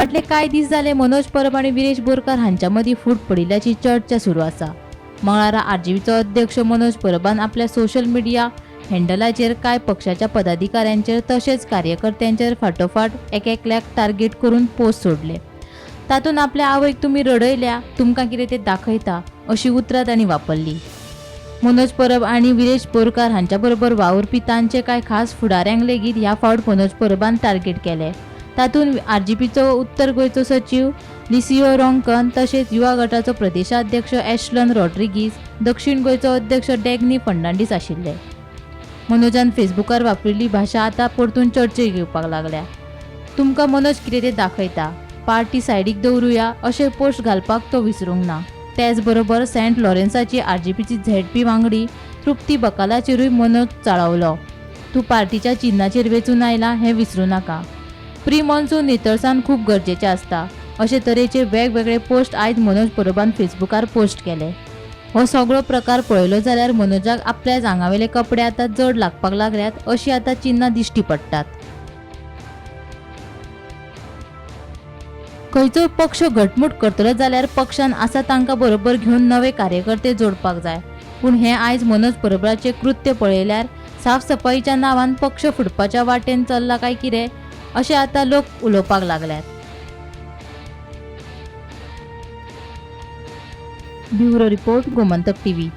फाटले कांय दीस जाले मनोज परब आनी विरेश बोरकार हांच्या मदीं फूट पडिल्ल्याची चर्चा सुरू आसा. मंगळारा आरजीपीचो अध्यक्ष मनोज परबान आपल्या सोशल मिडिया हँडलाचेर कांय पक्षाच्या पदाधिकाऱ्यांचेर तशेंच कार्यकर्त्यांचेर फाटोफाट एकेकल्याक टार्गेट करून पोस्ट सोडले. तातूंत आपल्या आवयक तुमी रडयल्या, तुमकां कितें तें दाखयता अशी उतरां तांणी वापरली. मनोज परब आनी विरेश बोरकार हांच्या बरोबर वावुरपी तांचे कांय खास फुडाऱ्यांक लेगीत ह्या फावट मनोज परबान टार्गेट केले. तातूंत आरजीपीचो उत्तर गोंयचो सचीव लिसियो रोंकन, तशेंच युवा गटाचो प्रदेशाध्यक्ष एशलन रॉड्रिगीज, दक्षिण गोंयचो अध्यक्ष डॅग्नी फर्नांडीस आशिल्ले. मनोजान फेसबुकार वापरिल्ली भाशा आतां परतून चर्चेक येवपाक लागल्या. तुमकां मनोज कितें तें दाखयता, पार्टी सायडीक दवरुया अशें पोस्ट घालपाक तो विसरूंक ना. तेच बरोबर सेंट लॉरेन्साची आरजीपीची झेडपी वांगडी तृप्ती बकालाचेरूय मनोज चाळवलो. तूं पार्टीच्या चिन्नाचेर वेंचून आयला हें विसरूं नाका. प्री मॉन्सून नितळसाण खूब गरजेचें आसता अशे तरेचे वेगवेगळे पोस्ट आयज मनोज परबान फेसबुकार पोस्ट केले. हो सगळो प्रकार पळयलो जाल्यार मनोजाक आपल्या आंगावेले कपडे आतां जड लागपाक लागल्यात अशी आतां चिन्नां दिश्टी पडटात. खंयचोय पक्ष घटमूट करतलो जाल्यार पक्षान आसा तांकां बरोबर घेवन नवे कार्यकर्ते जोडपाक जाय. पूण हें आयज मनोज परबाचें कृत्य पळयल्यार साफसफाईच्या नांवान पक्ष फुटपाच्या वाटेन चल्ला काय कितें अशें आतां लोक उलोवपाक लागल्यात. Bureau report, Gomantak TV.